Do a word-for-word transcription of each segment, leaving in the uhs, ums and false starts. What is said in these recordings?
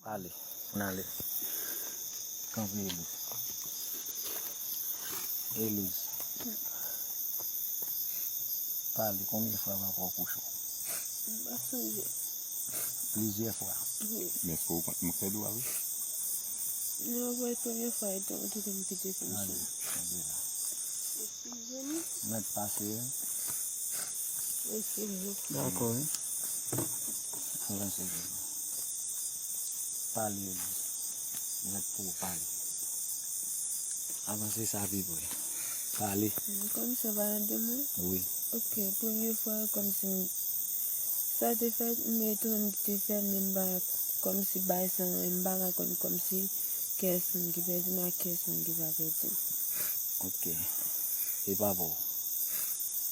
Pale, pou n ale. Kanpe, Elouz. Elouz. Pale, konbyen fwa papa w kouche w? M pa sonje. Plizyè fwa. Wi. Men èske w konn mank fè dwa wi? Non, pou premye fwa, etan ou te konn kite konsa. Mèt pase. Dakò, wi. Avanse, pale, mèt pou w pale. Avanse sa pi pre. Pale. Kòmsi w pa tande mwen? Wi. Ok, premye fwa, kòmsi m, sa te fèt, m etonn ki te fèt, men m pa, kòmsi bay sa, m pa ka konn, kòmsi kiyès moun ki pèdi m ak kiyès moun ki pa pèdi m. Ok. E papa w?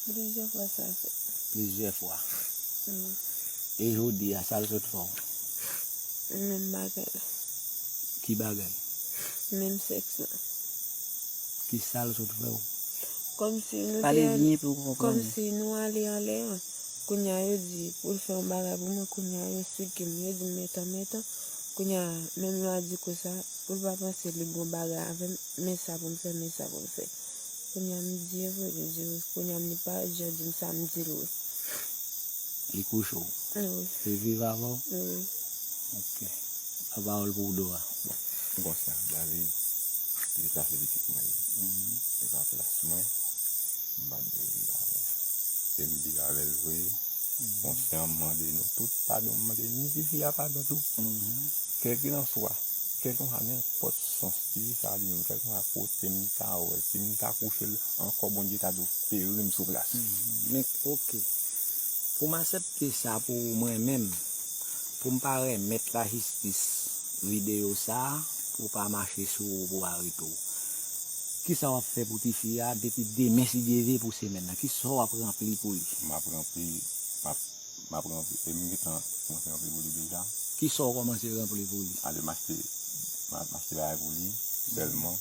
Plizyè fwa sa fèt. Plizyè fwa. Mm. E jodi a, sa l sot fè w? Menm bagay la. Ki bagay? Menm sèks la. Ki sa l sot fè w? Kòmsi nou te al, kòmsi nou ale anlè an. Kounye a yo di pou l fè yon bagay pou mwen, kounye a yo sigi m, yo di m metan, metan. Kounye a, menm yo a di konsa, pou l pa panse li gen yon bagay avè m, men sa pou m fè, men sa pou m fè. Kounye a m di e vre, li di wi. Kounye a m li pa jan di m sa, m di l wi. Li kouche w? Wi. Li viv avè w? Wi. Ok. Lapawòl pou w, Dora. Bon, m konsyan, David, pitit la se pitit mwen li ye. Mhm. E pa plas mwen, m pa t dwe viv avè l. E m viv avè l vre, konsyan, m mande nou tout padon, m mande ni tifi a padon tou. Mhm. Kèlkelanswa, kèlkelanswa nenpòt sans tifi sa li menm, kèlkelanswa kote m ta wè, si m ta kouche l ankò, Bondye ta dwe fere m sou plas. Mhm. Men, ok. Pou m aksepte sa pou mwen menm, pou m pa remèt lajistis videyo sa a, pou w pa mache sou ou, pou w arete w. Kisa w ap fè pou tifi a depi demen, si Dye vle, pou semèn nan? Kisa w ap ranpli pou li? M ap ranpli, m ap, m ap ranpli, e m gentan kòmanse ranpli pou li deja. Kisa w kòmanse ranpli pou li? Ale, m achte, m a-, m achte bagay pou li, sèlman,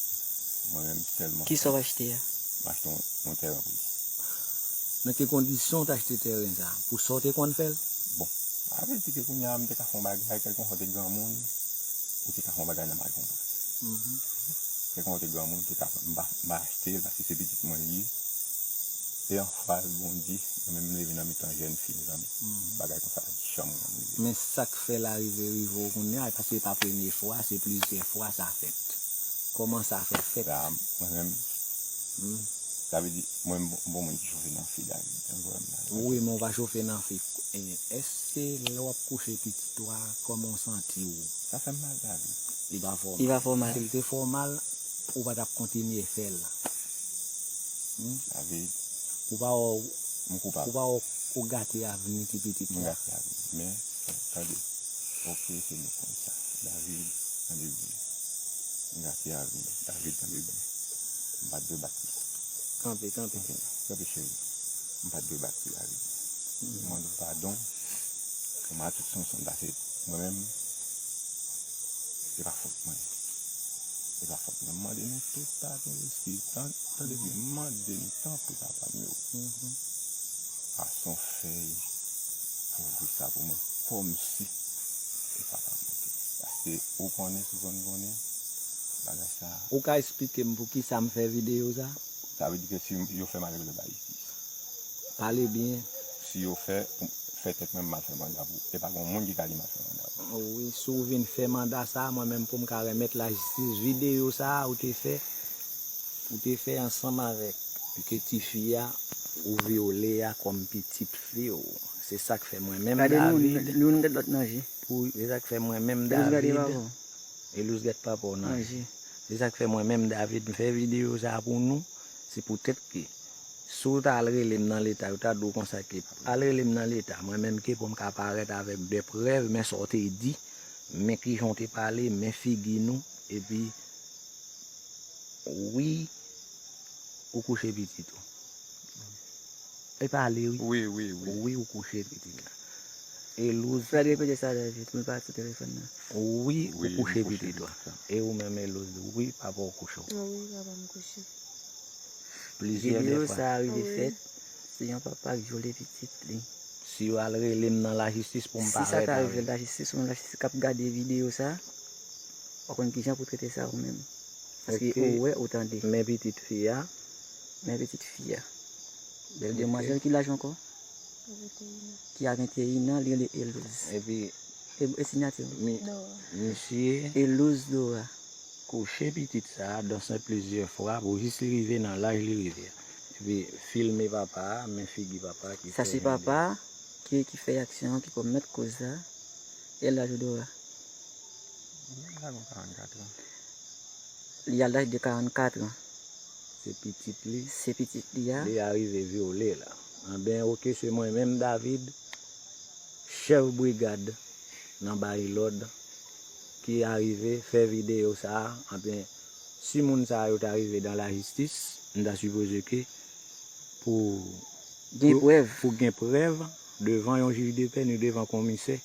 mwen menm sèlman. Kisa w achte a? M achte yon, yon tèren pou li. Nan ki kondisyon w t achte tèren sa a? Pou sa w te konn fè l? Bon, sa vle di ke kounye a m te ka fè yon bagay, kèlkeswa w te granmoun, ou te ka fè yon bagay nan mal konprann. Mhm. Kèlkeswa w te granmoun, ou te ka fè, m pa, m pa achte l paske se pitit mwen li ye. E an fwa l, Bondye, mwen menm m leve nan mitan jèn fi, mezanmi. Mhm. Bagay konsa pa t janm rive. Men sa k fè l arive, rive w kounye a, paske se pa premye fwa, se plizyè fwa sa fèt. Kòman sa fè fèt? La, mwen menm, hmm, sa vle di, mwen, m bon, m bon moun ki chofe nan fi, David. Ou vrè m la. Wi, men w pa chofe nan fi. E, èske lè w ap kouche pitit ou a, kòman w santi w? Sa fè m mal, David. Li pa fè w mal. Li pa fè w mal. Si l te fè w mal, ou pa t ap kontinye fè l. Hmm? David. Ou pa wè w, m koupab. Ou pa wè w, ou gate avni ti pitit la. M gate avni. Men, tande. Ok, se nou konn sa. David, tande byen. M gate avni. David, tande byen. M pa t dwe bat li. Kanpe, kanpe. Kanpe, kanpe, cheri. M pa t dwe bat li, David. M mande w padon. Kòman tout sanson pase mwen menm. Se pa fòt mwen. Se pa fòt mwen. M mande nou tout padon, eskiz. Tan-, tande byen, m mande nou tanpri, papa m yo. Mhm. Pase yon fèy pou ouvri sa pou mwen. Kòmsi e papa mwen te. Paske ou konnen, si w konn konnen, bagay sa a. Ou ka eksplike m poukisa m fè videyo sa? Sa vle di ke si yo fè m ale, yo ba jistis. Pale byen. Si yo fè, fè tèt mwen mal fè manda pou ou. E pa gen moun ki ka di mal fè manda pou ou. Wi, si w vin fè manda sa, mwen menm pou m ka remèt lajistis videyo sa a ou te fè, ou te fè ansanm avèk ke tifi a ou vyole a kòm pitit fi w. Se sa k fè mwen menm David. Gade nou, nou, nou tèt lòt nan je. Pou, se sa k fè mwen menm David. Elouz gade papa w nan je. Se sa k fè mwen menm David, m fè videyo sa a pou nou. Se poutèt ke si w ta al rele m nan leta, yo ta di w konsa ke al rele m nan leta, mwen menm ke pou m ka parèt avèk de prèv, men sa w te di, men kijan w te pale, men figi nou, epi wi, ou kouche pitit ou. E pale, wi. Wi, wi, wi. Wi, ou kouche pitit la. Elouz. Fè l repete sa, David, mwen pa sou telefòn nan. Wi, ou kouche pitit la. E ou menm, Elouz, wi, papa w kouche w. Wi, papa m kouche. Plizyè de fwa. Videyo sa a rive fèt, se yon papa k vyole pitit li. Si yo al rele m nan lajistis pou m parèt avè l. Si sa ta rive lajistis, ou menm lajistis k ap gade videyo sa, w ap konn kijan pou trete sa ou menm. Paske ou wè, ou tande. Men pitit fi a. Men pitit fi a. Bèl demwazèl ki laj ankò? Ki a venteyen an, li rele Elouz. Epi e, e siyati w? Misye Elouz Dora. Kouche pitit sa a, danse plizyè fwa pou jis li rive nan laj li rive a. Epi filme papa a, men figi papa a ki fè jan de. Sa se papa a ki, ki fè aksyon an, ki komèt koz sa. E laj ou Dora? Li al laj de karannkat an. Se pitit li. Se pitit li a. Li arive vyole la. Anben, oke, se mwen menm, David, chèf brigad nan bay lòd, ki arive fè videyo sa a. Anben, si moun sa yo ta rive dan lajistis, m ta sipoze ke pou gen prèv, pou gen prèv devan yon jij de pè ni devan komisè,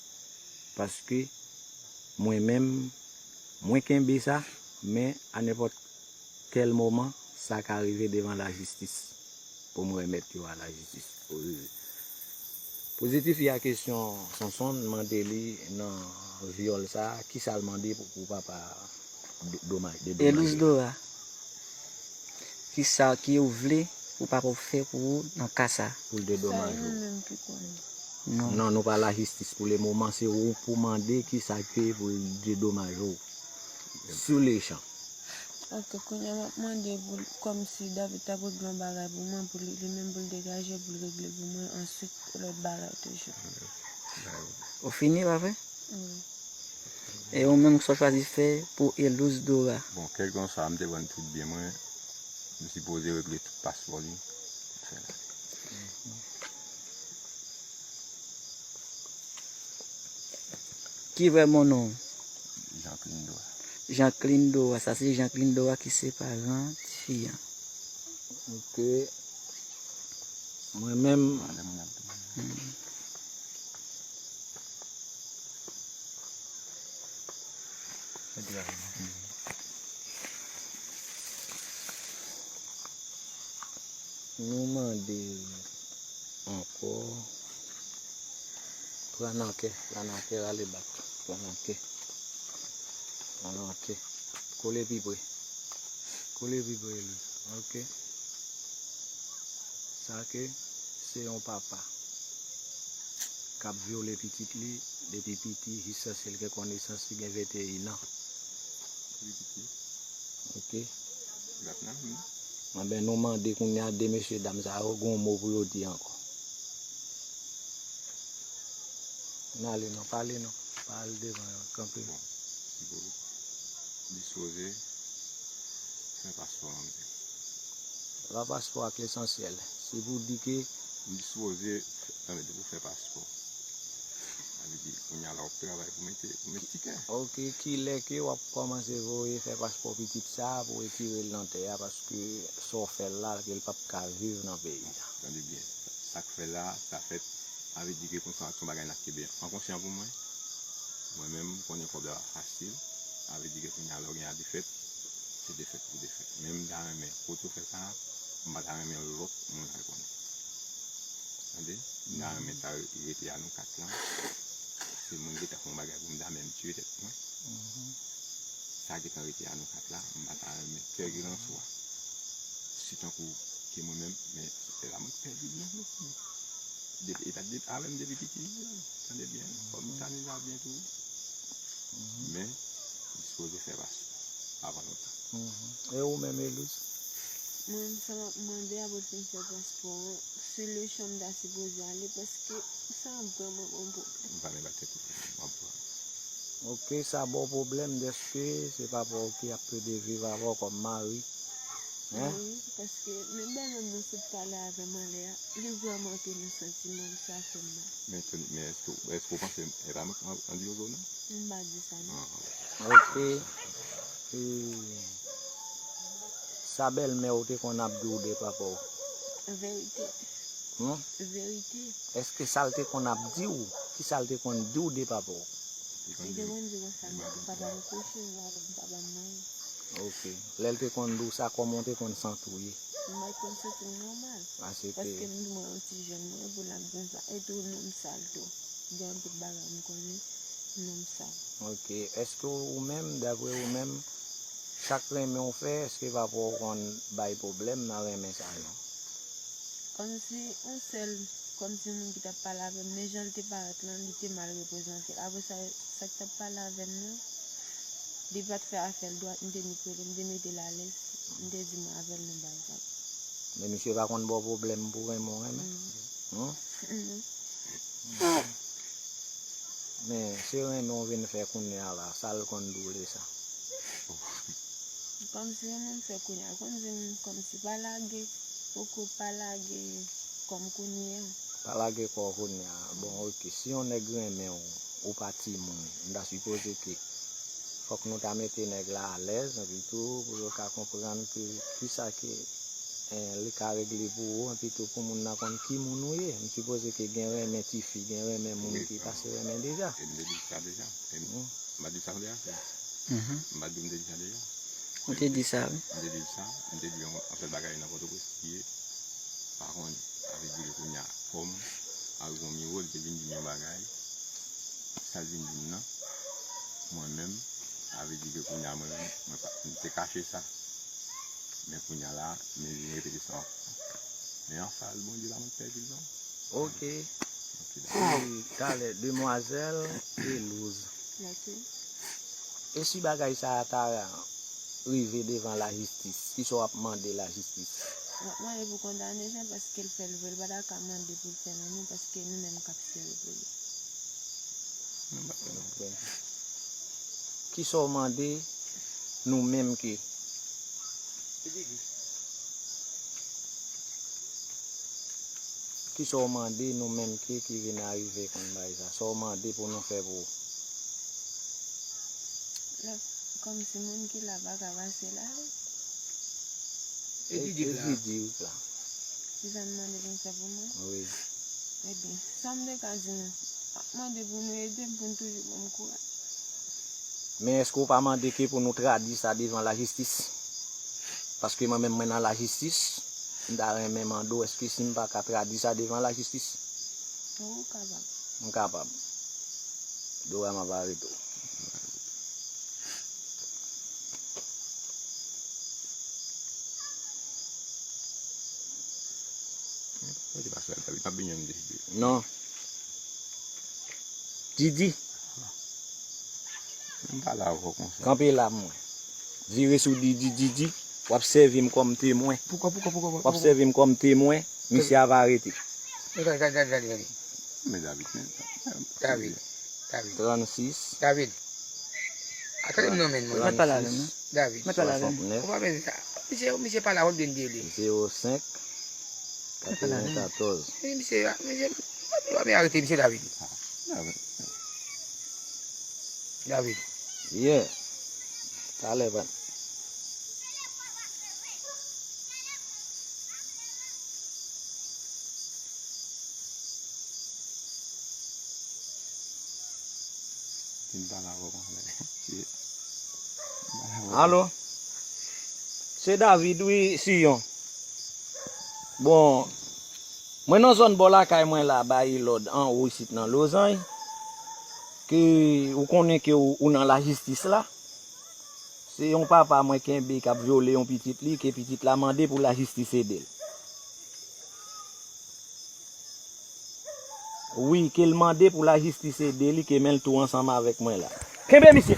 paske mwen menm, mwen kenbe sa, men a nenpòt kèl moman, sa ka rive devan lajistis pou m remèt yo a lajistis. Pou, pou tifi a kesyon Sonson mande li nan vyòl sa a, kisa l mande pou, pou papa do-, domaj, dedomaje? Elouz Dora, kisa ki ou vle pou papa w fè pou ou nan ka sa? Pou l dedomaje w. Sa e nou menm ki konnen. Non. Non, nou pa lajistis pou le moman, se ou pou mande kisa ke pou l dedomaje w. Sou le chan. Ok, kounye a m ap mande pou l, kòmsi David t ap regle yon bagay pou mwen, pou li, li menm pou l degaje, pou l regle pou mwen, answit lòt bagay toujou. Ou fini, pa vre? Wi. E ou menm, sa w chwazi fè pou Elouz Dora? Bon, kèlkanswa, m te pran tout byen mwen, m sipoze regle tout paspò li, fè la. Ki vrè bon non w? Jean Clindo a. Jean Clindo a, sa se Jean Clindo a ki se paran tifi an. Ok. Mwen menm. Nou mande ankò. Pran nan kè, pran nan kè, rale bak. Pran nan kè. Pran nan kè. Kole pi pre. Kole pi pre, Elouz. Ok. Sa ke se yon papa k ap vyole pitit li depi piti jiskaske l gen konesans li gen venteyen an. Wi, piti. Ok. L ap nan, wi. Anben, nou mande kounye a de mesye dam sa yo gen yon mo pou yo di ankò. N ale non, pale non. Pa al devan yo, kanpe. Bon, si pou dispoze fè paspò an. La paspò ak lesansyèl. Se pou di ke m dispoze, tande, pou fè paspò. Sa vle di, kounye a la w ap travay pou mete, pou met tikè. Ok, kilè ke w ap kòmanse voye fè paspò pitit sa a pou retire l nan tè a, paske sa w fè l la, ke l p ap ka viv nan peyi a? Tande byen, sa k fè la, sa fèt, sa vle di ke konsa se yon bagay n ap kenbe an konsyan pou mwen. Mwen menm, m konnen kòb la pa fasil, sa vle di ke kounye a lè w gen a defèt, se defèt pou defèt. Men m ta renmen, kote w fè sa a, m pa ta renmen lòt moun al konnen. Tande? M ta renmen sa rete a nou kat lan. Se moun ki ta fè yon bagay pou m ta menm tiye tèt mwen. Sa ki tan rete a nou kat la, m pa ta renmen kèlkelanswa. Si tankou ke mwen menm, men se la mwen pèdi byen vle. Depi, e pa t depi avè m depi piti, tande byen, kòm m tande sa byen tou. Men, dispoze fè paspò avan lontan. E ou menm, Elouz? Mwen menm, sa m ap mande a pou l fin fè paspò an, sou le chan m ta sipoze ale, paske sa vrèman ban m pwoblèm. M pa menm ba tèt ou pwoblèm, m ap pran. Ok, sa ba w pwoblèm dèske se papa w ki ap plede viv avè w kòm mari. Hein? Wi, paske menm bagay m nan sot pale avè m anlè a, li vrèman te nan santiman m, sa fè m mal. Men, men èske, èske w panse e pa mwen k an, an di yo zo non? M pa di sa non. Ah, ok. Ok. E sa bèlmè w te konn ap di w de papa w? Verite. Hmm? Verite. Èske sa l te konn ap di w? Kisa l te konn di w de papa w? Li te konn di konsa, papa m kouche, papa m mare. Ok. Lè l te konn di w sa, kòman w te konn santi w ye? Mwen konn santi m nòmal. Paske m di mwen yon ti jèn mwen, epi l ap di m sa. E tou, nonm sal tou. Gen anpil bagay m konnen, nonm sal. Ok. Èske ou menm, daprè ou menm, sa k renmen w fè, èske papa w konn bay pwoblèm nan renmen sa yo? Kòmsi yon sèl, kòmsi moun ki t ap pale avè m, men jan l te parèt lan, li te mal reprezante l. Apre sa, sa k t ap pale avè m nan, li pa t fè afè l dwat, m te nik rele, m te mete l alèz, m te di mwen avè l nou bay vag. Men misye pa konn ba w pwoblèm pou renmen w renmen? Non. Hmm? Non. Men se renmen w vin fè kounye a la, sa l konn di w de sa? Kòmsi renmen m fè kounye a, konn di m kòmsi pa lage, poko pa lage kò m kounye a. Pa lage kò w kounye a. Bon, ok, si yon nèg renmen w, ou pa timoun, m ta sipoze ke fòk nou ta mete nèg la alèz, epi tou, pou yo ka konprann ke kisa ke eh, li ka regle pou ou, epi tou pou moun nan konn ki moun ou ye. M sipoze ke gen renmen tifi, gen renmen moun ki pase renmen deja. E m te di sa deja. E m, m pa di sa deja? M pa di m te di sa deja? Ou te di sa, wi. M te di sa, m te di yon, yon sèl bagay nan Pòtoprens ki ye, pa konn, sa vle di ke kounye a, fò m al gon miwo, li te vin di m yon bagay, sa l vin di m nan, mwen menm, sa vle di ke kounye a, mwen menm, mwen pa, m te kache sa. Men kounye a la, men vin repete sa ankò. Men anfas Bondye la, mwen pèdi l non. Ok. Ok, dakò. Talè, demwazèl Elouz. Mèsi. E si bagay sa a ta rive devan lajistis, kisa w ap mande lajistis? M ap mande pou kondane Jean paske l fè l vre, l pa ta ka mande pou l fè lanmou paske nou menm k ap selebre li. Ok. Kisa w mande nou menm ke Kisa w mande nou menm ke ki vin arive konn bagay sa? Sa w mande pou nou fè pou ou? Kòmsi moun ki la pa ka pase la. E Didi k la. Didi k la. Kisa n mande pou n fè pou mwen? Wi. Ebyen, sa m te ka di nou, m ap mande pou nou ede m, pou n toujou ban m kouraj. Men èske w pa mande ke pou nou tradui sa devan lajistis? Paske mwen menm mwen nan lajistis, m ta renmen mande w èske si m pa ka tradui sa devan lajistis? Wi, ou kapab. M kapab. Dora m ap arete w. Non. Didi. M pale avè w konsa. Kanpe la mwen. Vire sou Didi, Didi. W ap sèvi m kòm temwen. Poukò, poukò, poukò, poukò? W ap sèvi m kòm temwen. Misye ava arete. Gade, gade, gade, gade, gade. Men David, men. David, David. Trannsis. David. Atande m non, men, mwen. Mèt pale avè m non. David. Mèt pale avè m. Ou pa bezwen sa. Misye, misye pale avè w byen de li. Zewo senk. Katrevenkatòz. E misye, misye, misye arete misye David. David. Yeah. Talè, ban. Vin pale avè w anlè. Alo? Se David, wi, Siyon. Bon, mwen nan zòn bò lakay mwen la, bay lòd anwo isit nan Lozany, ke ou konnen ke ou, ou nan lajistis la. Se yon papa mwen kenbe k ap vyole yon pitit li, ke pitit la mande pou lajistis ede l. Wi, ke l mande pou lajistis ede li, ke men l tou ansanm avèk mwen la. Kenbe misye!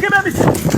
Kenbe misye!